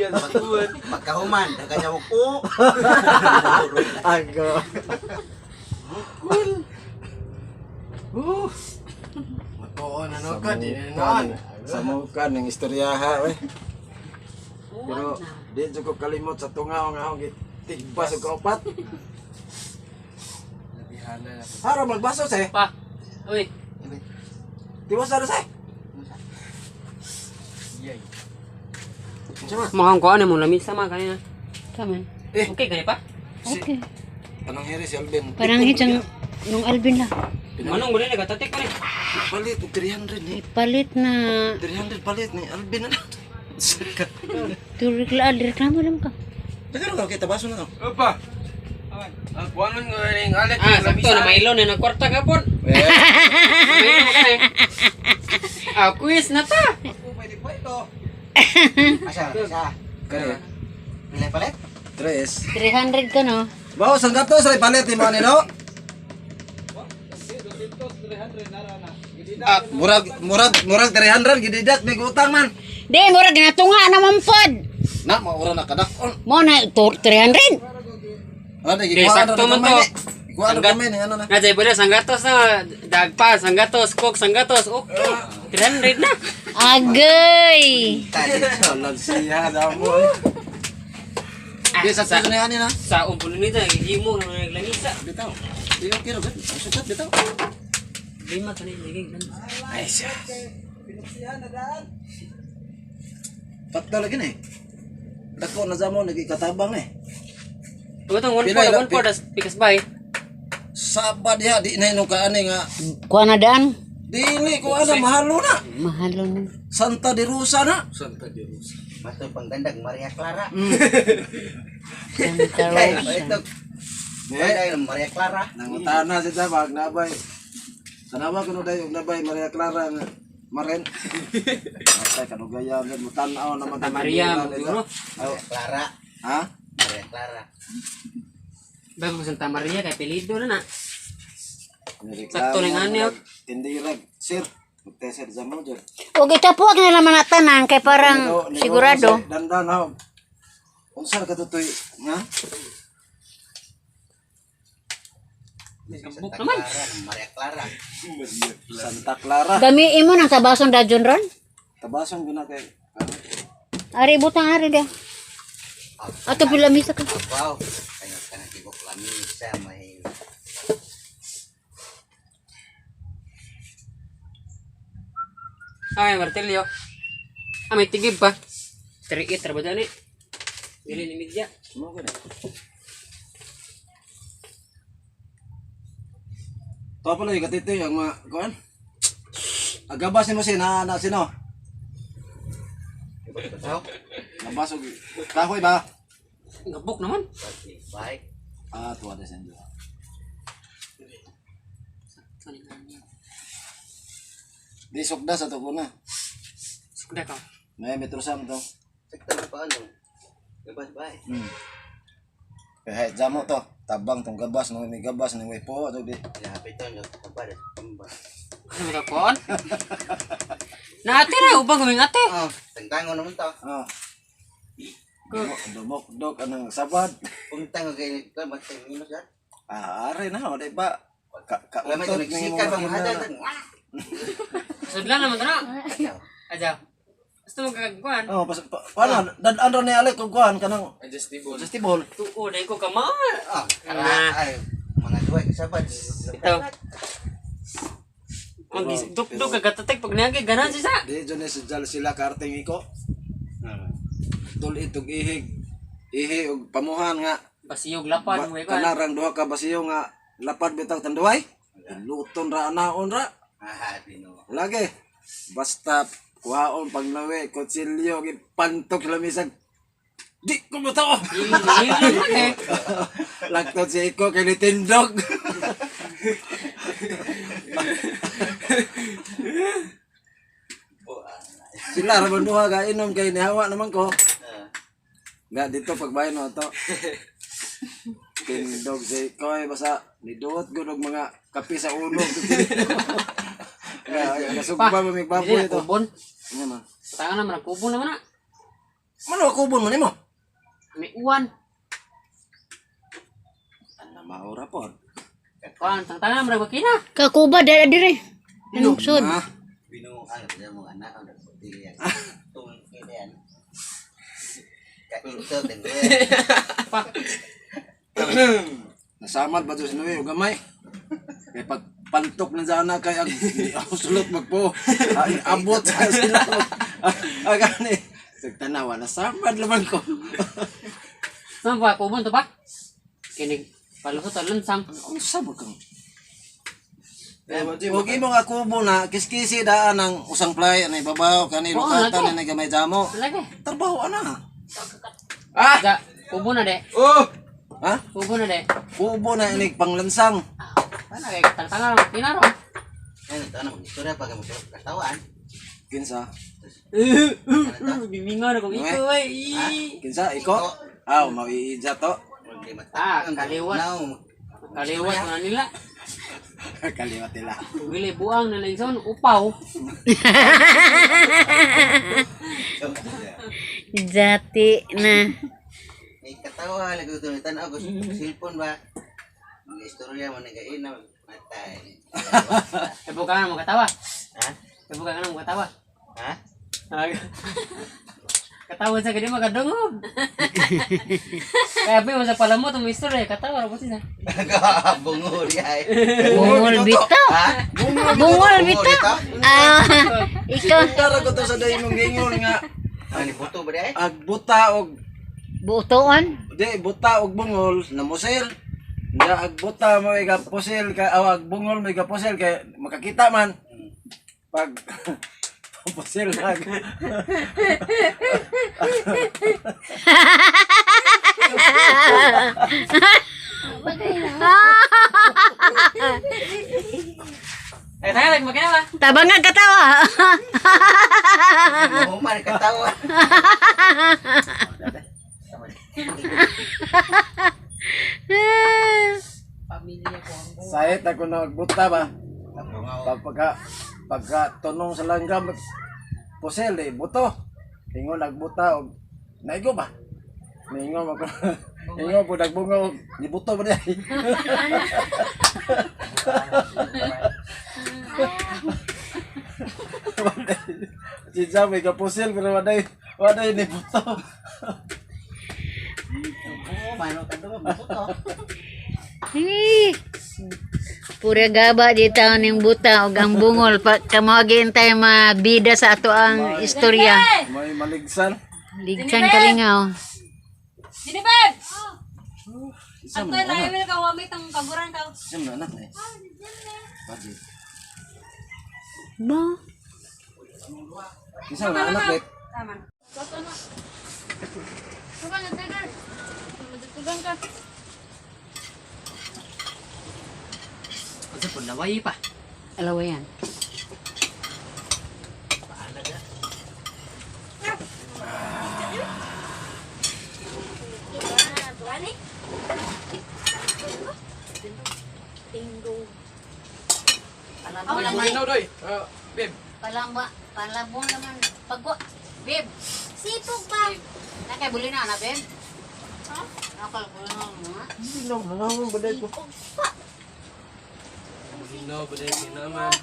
Pagkahuman, dagan niya ko. Ago. Matuon ano ka, di na noon. Sa muka ng istoryaha we. Pero di jud ko kalimot sa tungaw nga akong gitigpas og kaupat. Nabihana na. Haro magbaso se. Pa. Uy, Tiwas na se. Yay. mga kuan mo lamisa man kanina. Tama. Eh. Okay gani pa? Okay. Anong heri si Alvin? Parang hitsang nung Alvin lang. Manong gani nagatatik pa ni. Palit og 300 ni. Ipalit na 300 palit ni Alvin na. turikla reklamo lang ka. Daghan ka kita baso na to. Opa. Ah, kuwanon ko ning Alex. Ah, sakto na mailo na nagkwarta gapon. Eh, Mailo na kani. Ah, quiz na ta. Pwede pa ito. Asa, asa. Kare, Pila palit? tres. 300 ka no? Bao sanggatos ray palit ni mo nino. Ah, murag murag murag 300 gididak may utang man. Di, murag ginatunga naman pod. Na maura na kadak-on. Mo na 300. Ah, di Di, gikuha sakto man to. Gikuha na Sanggat- kami ni ano na. Na jay pala sanggatos na dagpa, sanggatos, coke, sanggatos. Okay. 300 na. Agay. Walang siya daw mo. Eh. Ah, Di sa sa ni ani na. sa umpulo nito himo na naglamisa. Bitaw. Di okay ra gud. Sukat bitaw. Lima kani naging. Ay siya. Patla lagi ni. Dako na zamo nagikatabang eh. Utong 1 Pila, 4 1 4 das pikas bay. Saba diha di na inong kaani nga Kuha na daan. dili ko ana mahalo na. Mahalo na. Santa de Rosa na. Santa de Rosa. Mato panggandag Maria Clara. Santa Kay, Rosa. ito. Eh, Maria Clara. nangutana si Tabag nabay. Tanawa kuno day og nabay Maria Clara nga Maren. Atay kadugayan mo tan-aw naman Santa Maria, mo Aw, Maria Clara. ha? Maria Clara. Bago Santa Maria kay pelido na na. Nireklamo, Sakto ning ani, oh. Tindirag, sir. Magteser sa mo dyan. Og itapuag na naman na tanan kay parang sigurado. Dandan ha. Unsa ka tutoy nga? Buk naman. Clara, Maria Clara. Santa Clara. Gami imo nang tabason dajon ron. Tabason guna kay Ari butang ari dia. Ato pila misa ka. Wow. Kaya kana tibok lamisa may Ay, martilyo. Ah, may tigib pa. 3-8 ra ba dani? Dili ni media. mo gani. To pala yung katito yung mga kuan. Agabas ni mo si na na sino? Nabasog. Kahoy ba? Gabok naman. Baik. Ah, tuwa na sendo. Di sukda sa to na. Sukda ka. May metro sam to. Sakto pa ano. Gabas bay. Kaya jamo to. Tabang tong gabas nang may gabas nang may po to di. Hinapitan yung kabad. Pamba. Ano ba koon? Na ate na ubang guming ate. Oh, tangtango naman to. Ah. Dumok dok anang sabad. Puntang ko kay kan basta minus ya. Ah, are na wala ba. Ka ka Wala may nagsikat pang hadal. Sudlan naman to na. Ajaw. Gusto mo kagkuan? Oh, pas pa, paano dad-an ra ni Alec og kuan kanang Adjustable. adjustable. Tuo dai ko kamal. Ah, ay mga duwa kasabad. Ito. Ang duk-duk kagatatik pag niagi ganan siya sa. Di jud ni sila sila karting iko. Tul itog ihig. Ihi og pamuhan nga Basiyog lapad mo ikaw. kanarang duha ka basiyo nga lapad bitaw tanduay. Luton ra anaon ra. Ah, dino. Lagi. Basta kuhaon paglawi, kutsilyo, gipantok sa lamisag. Di ko mo tao. Eh. Lagtot si Iko kay ni Tindog. Sila ra man duha ga inom kay nihawa naman ko. Nga dito pagbayan no to. Tindog si Iko ay basta niduot gud og mga kape sa ulo. Nga nasugba ba may baboy Dili na ito. kubon. Ano man? Tangan naman ang kubon naman na. Mano kubon man nimo? May uwan. Ana maura pod. Kuan tangtangan murag makina. Kakuba dara dire. Lungsod. Ah, Binuang sa mga anak ang nagputi yan. Tungkil yan. Kaito din. Pa. Nasamad ba to si Noe o gamay? Kay pag pantok na sana kay ag di ako sulot magpo. Ay abot sa sila. Agani. Tanawa nasamad laman ko. Saan pa kubon to pa? Kinig palusot ang lansang. Unsa ba kang? Huwag imo nga kubo na kiskisi daan ang usang play anay babaw kani Oo, lukatan lagi. anay gamay jamo. Lagi. Trabaho ana. Ah! Ga, kubo na de. Oh! Ha? Kubo na de. Kubo na inig panglansang. Wala kay tangtangan makina ro. Ano ito? Ano? Istorya pag mo katawan. Kinsa? Bimingon ako iko ay. Kinsa iko? Aw maiidya to. Ah, kaliwat. Kaliwat na nila. Kaliwat nila. Gili buang na lang upaw. Jati na. May katawa lagi ito. Tanaw ko cellphone ba? Mga istorya mo nagaina. Matay. Ibuka ka na mo katawa. Ha? Ibuka ka na mo katawa. Ha? Katawa sa kanya makadungog. Kaya pa mo sa palamot ang istorya katawa ra po siya. Bungo ay. Bungol bitaw. Ha? Bungol bitaw. Ah, ikaw Tara ko to sa dahil mong gingon nga Ano buto ba di? ag buta og butoon. di buta og bungol na musil. Nga ag buta mo igapusil kay aw ag bungol mo igapusil kay makakita man. Pag pusil ag Eh tayo lagi makina ba? Tabangan katawa. Human katawa. Pamilya ko ang Sahit ako na agbuta ba. Pag pagka pagka tunong sa langgam pusil eh buto. Ingon agbuta og naigo ba? Ningon mo ko. Ingon po nagbunga og nibuto ba niya? Si Jam may kapusil pero waday ni buto. Human katawa buto. Eh. Pura gaba di taon ning buta og ang bungol pa kamao tayo mabida sa ato ang istorya. May maligsan. Ligsan kalingaw. Dinibeb! Isa Ito man na anak. ka wamit ang kaguran ka. Isa man anak eh. Budget. Ba? Isa man anak eh. Tama. Tugan na tagar. Tugan ka. Unsa po laway pa. Alawayan. Ano doy? Ah, babe. Palamba, palabong naman. Pagwa, babe. Sipog ba? Nakay buli na na, babe. Ha? Nakay buli na na. No, but it's naman.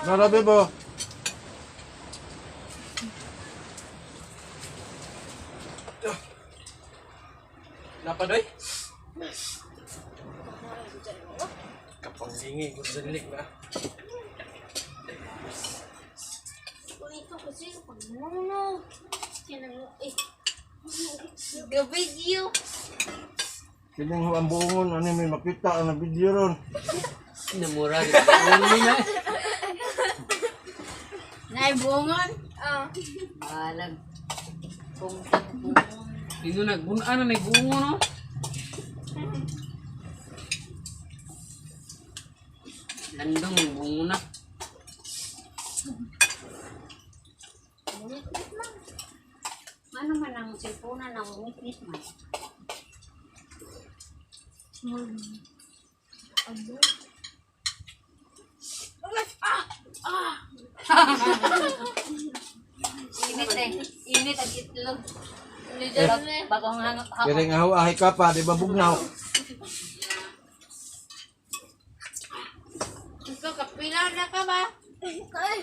Nara bebo. Napa doy? Kapanglingi ko sa lilik na. Ito kasi pag no. Eh. Video. Kining ho ang buongon ano may makita ang video ron. Namura di ba? na. Nay bungon? Ah. Balag. Kung bungon. Ino nagbunaan na may bungo no. Landong ang bungo na. Ngit-ngit man. Ano man ang cellphone na ngit-ngit man? Init eh. Init ang itlog. Bagong hangap. Kaya nga ahay ka pa, di ba bugnaw? Ikaw, kapila na ka ba? Ay.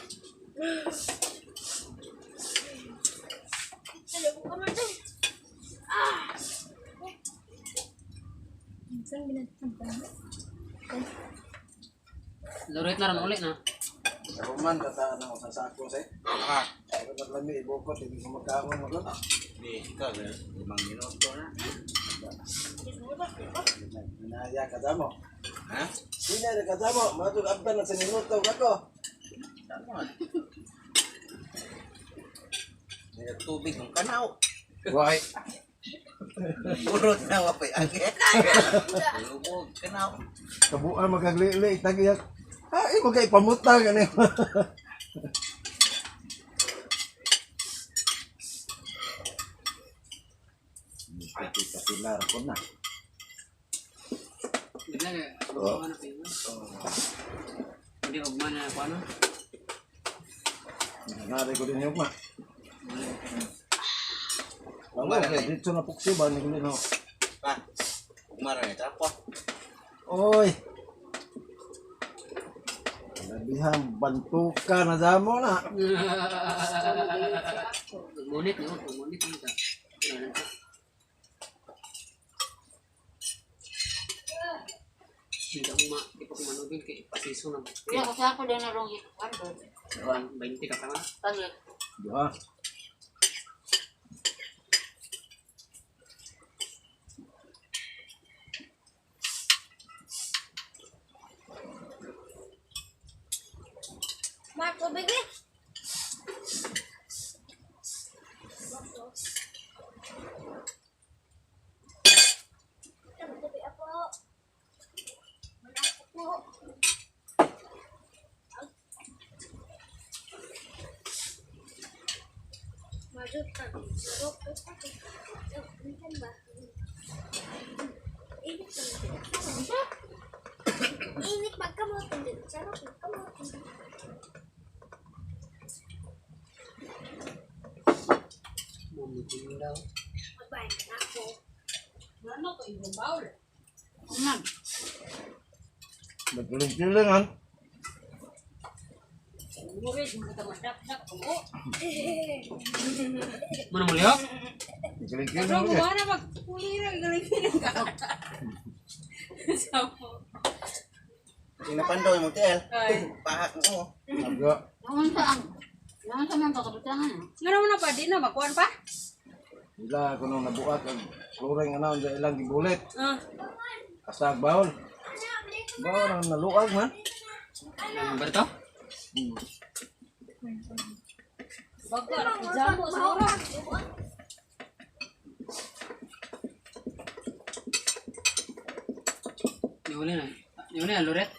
Lurit na ron ulit na. Karuman, tataan ako sa sako sa Ah, Pero naglami, ibukot, hindi ko magkaon mo. di ikaw 5 minuto na. Minaya ka damo. Ha? Hinaya ka damo, matug abdan na sa minuto kako. Tama. May tubig ng kanaw. Why? Puro na wapay agad. Lubog kanaw. Kabuan magaglili, tagiyak. Ay, mo kay pamutang ani. Kapilar ko na. Bigla kay ano kayo. Hindi ugma na ako ano. Nari ko din yung ma. Wala, kay dito na puksi ba ni no. Pa. Ugmara ni trapo. Oy. Labihang bantuka na damo na. Ngunit no, ngunit no. Wala na. Hindi ako ma, di pa ko manugin kay pasiso na. Kaya kasi ako din na rong ikuan. 20 ka pa nga. Palit. Duha. Ma, tubig eh. Tubig ako. Wala po. Init magkamot. Sarap magkamot. Bumigin daw. Magbayad na ako. Ano ko yung bowl? Nagkiling-kilingan. Murid mo ta madakdak ko. Muna mo lihok? Nagkiling-kiling. Pero mo na magpuli ra galing ka. Samo. Sinapando yung TL. Ay. Pahak mo. Aga. Naon sa ang naon sa mga kakabutangan. Ngano mo na pa di na makuan pa? Ila ko nung nabuat ang flooring ano sa ilang gibulit. Ah. Kasag bawol. Bawol ang naluag man. Number to? Bago ra jamo siguro. Yung uli na. Yung uli na, Loret.